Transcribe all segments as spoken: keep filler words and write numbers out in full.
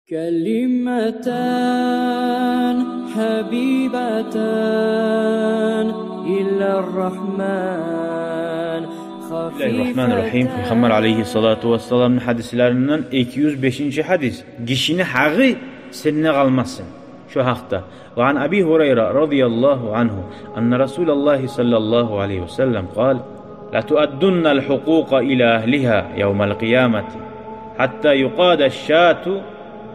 كلمتان حبيبتان إلى الرحمن. بسم الله الرحمن الرحيم. Пайхаммар алейгьиссалату вассаламны гьадислеринден эки юз бешинчи гьадис. Гишини гьакъы сенде къалмасын. Шо гьакъда. وعن أبي هريرة رضي الله عنه أن رسول الله صلى الله عليه وسلم قال: لتؤدن الحقوق إلى أهلها يوم القيامة حتى يقاد الشاة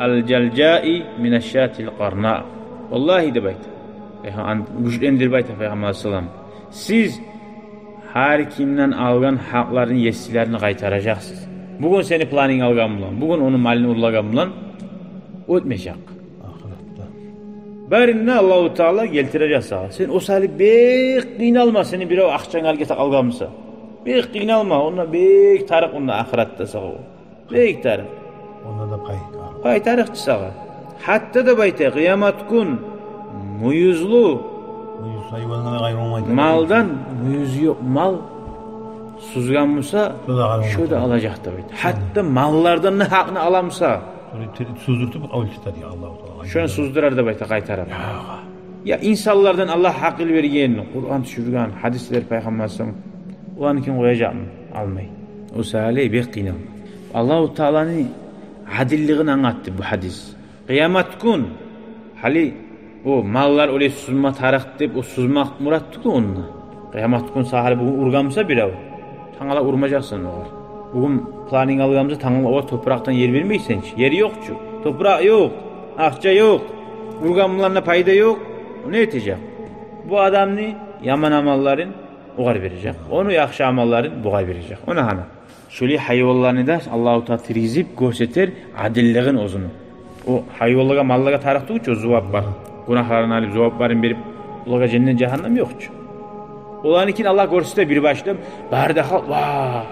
الجلجاء من الشاة القرناء. Валлагьи, деп айта, э, ан-, гючлендирип айта Пайхаммар саллаллагьу алайгьи ва саллам, сиз гьар кимден алгъан гьакъларын, есилерин къайтаражакъсыз. Бугюн сени планынг алгъан булан, бугюн ону малын урлагъан булан оьтмежек. Ахыратда. Барын да Аллагьу Таала гелтирежек сагъа. Сен о саялы бек къыйналма, сени бирев акъчангны алып гете къалгъан буса. Бек къыйналма, онда бек тарыкъ, онда ахыратда сагъа о. Бек тарыкъ. Онда да пай. Пай тарыкъ чы сагъа. Гьатта, деп айта, къыямат гюн мююзлю, мююз гьайванлар къайры болмайды, малдан, мююзю ёкъ мал сузгъан буса, шо да къайры болмайды, шо да алажакъ, деп айта. Гьатта маллардан да гьакъны ала буса, шону те-, суздуртуп къабул этер дей Аллагьу Таала. Шону суздурар, деп айта, къайтарып. Я. Я инсанлардан Аллагь гьакъыл берген, Къуран тюшюрген, гьадис берип Пайхаммар саллаллагьу алайгьи ва саллам, оланы ким къояжакъмы? Алмай. О саялы бек къыйналма. Аллагьу Тааланы адиллигин англатды бу гьадис. Къыямат гюн, гьали о маллар олай сузма тарыкъ деп, о сузмакъ мурат тюгюл онда. Къыямат гюн сагъа гьали бугюн ургъан буса бирев, тангала урмажакъсан огъар. Бугюн планынг алгъан буса, тангала огъар топуракъдан ер бермейсен чи. Ер ёкъ чу. Топуракъ ёкъ, акъча ёкъ. Ургъан булан да пайда ёкъ. О не этежек? Бу адамны яман амалларын огъар бережек, ону яхшы амалларын бугъар бережек. Ону гьана. Шолай гьайванланы да Аллагьу Таала тиргизип гёрсетер адиллигин оьзюню. О гьайванлагъа, маллагъа тарыкъ тюгюл чю, о зувап бар. Гюнагьларын алып, зувапларын берип, олагъа женнет, жагьаннам ёкъ чу. Оланыкин Аллагь гёрсете бир башлап, бары да халкъ, ва,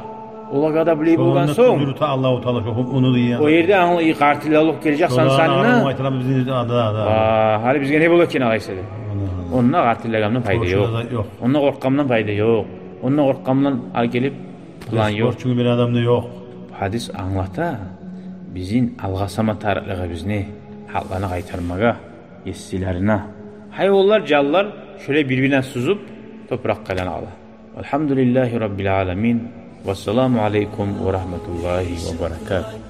олагъа да булай болгъан сонг, шоланы да тюзюрте Аллагьу Таала, шо гьукмуну дей. О ерде англай, къартыллыкъ гележек сан санына. Шоланы айталар бизин ада, ада. Ва, гьали бизге не бола экен алайса деп. Ана, ана. Онда къартыллыкъдан пайда ёкъ. Онда къоркъгъандан пайда ёкъ. Онда къоркъгъандан ал гелип план ёкъ. Борчунгну бир адам да ёкъ. Бу гьадис англата бизин алгъасама тарыкълыгъыбызны, гьакъланы къайтармагъа есилерине. Гьайванлар, жанлар шолай бир-бирине сузуп, топуракъгъа айлана къала. Алгьамдулиллагьи раббил аламин. Вассаламу алайкум ва рагьматуллагьи ва баракатугь.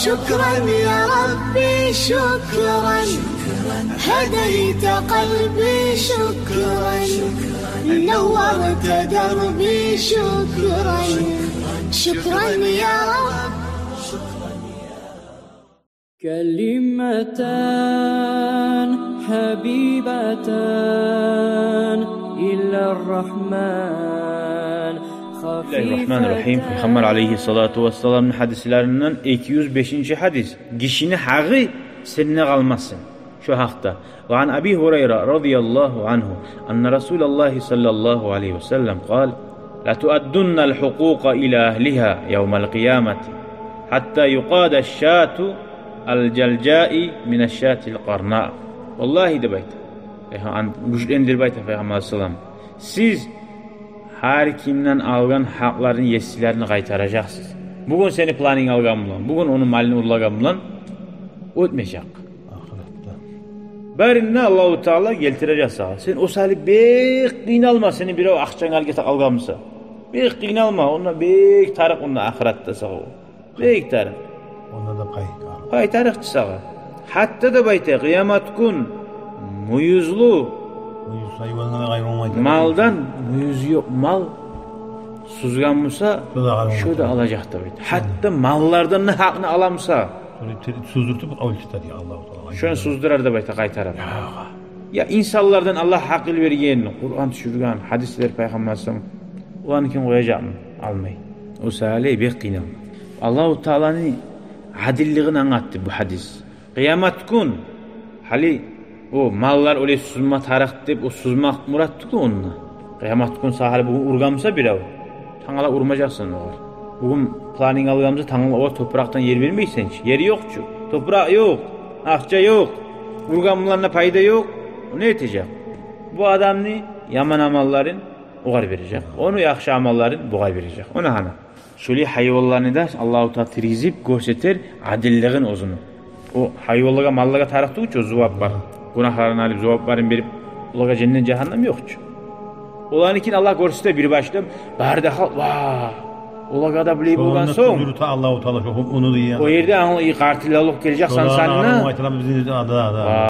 شكرا يا ربي، شكرا. هديت قلبي، شكرا. نورت دربي، شكرا. شكرا يا رب. كلمتان حبيبتان إلى الرحمن. بسم الله الرحمن الرحيم. Пайхаммар алайгьиссалату вассаламны гьадислеринден эки юз бешинчи гьадис. Гишини гьакъы сенде къалмасын. Шо гьакъда. وعن أبي هريرة رضي الله عنه أن رسول الله صلى الله عليه وسلم قال: لتؤدن الحقوق إلى أهلها يوم القيامة حتى يقاد الشاة الجلجاء من الشاة القرناء. Валлагьи, деп айта, э, ан-, гючлендирип айта Пайхаммар саллаллагьу алайгьи ва саллам, сиз гьар кимден алгъан гьакъларын, есилерин къайтаражакъсыз. Бугюн сени планынг алгъан булан, бугюн ону малын урлагъан булан оьтмежек. Ахыратда. Барын да Аллагьу Таала гелтирежек сагъа. Сен о саялы бек къыйналма, сени бирев акъчангны алып гете къалгъан буса. Бек къыйналма, онда бек тарыкъ, онда ахыратда сагъа о. Бек тарыкъ. Онда да пай. Пай тарыкъ чы сагъа. Гьатта, деп айта, къыямат гюн мююзлю, мююз гьайванлар къайры болмайды, малдан мююзю ёкъ мал сузгъан буса, шо да къайры болмайды, шо да алажакъ, деп айта. Гьатта маллардан да гьакъны ала буса, шону те-, суздуртуп къабул этер дей Аллагьу Таала. Шону суздурар, деп айта, къайтарып. Я. Я инсанлардан Аллагь гьакъыл берген, Къуран тюшюрген, гьадислер, Пайхаммар саллаллагьу алайгьи ва саллам, оланы ким къояжакъмы? Алмай. О саялы бек къыйналма. Аллагьу Тааланы адиллигин англатды бу гьадис. Къыямат гюн, гьали о маллар олай сузма тарыкъ деп, о сузмакъ мурат тюгюл онда. Къыямат гюн сагъа гьали бугюн ургъан буса бирев, тангала урмажакъсан огъар. Бугюн планынг алгъан буса, тангала огъар топуракъдан ер бермейсен чи. Ер ёкъ чу. Топуракъ ёкъ, акъча ёкъ. Ургъан булан да пайда ёкъ. О не этежек? Бу адамны яман амалларын огъар бережек, ону яхшы амалларын бугъар бережек. Ону гьана. Шолай гьайванланы да Аллагьу Таала тиргизип гёрсетер адиллигин оьзюню. О гьайванлагъа, маллагъа тарыкъ тюгюл чю, о зувап бар. Гюнагьларын алып, зувапларын берип, олагъа женнет, жагьаннам ёкъ чу. Оланыкин Аллагь гёрсете бир башлап, бары да халкъ: «Ва, олагъа да булай болгъан сонг». Юрюте Аллагьу Таала шо гьукмуну деген. О ерде англай, къартыллыкъ гележек сан санына. Айтыла бизин ада, ада. Ва,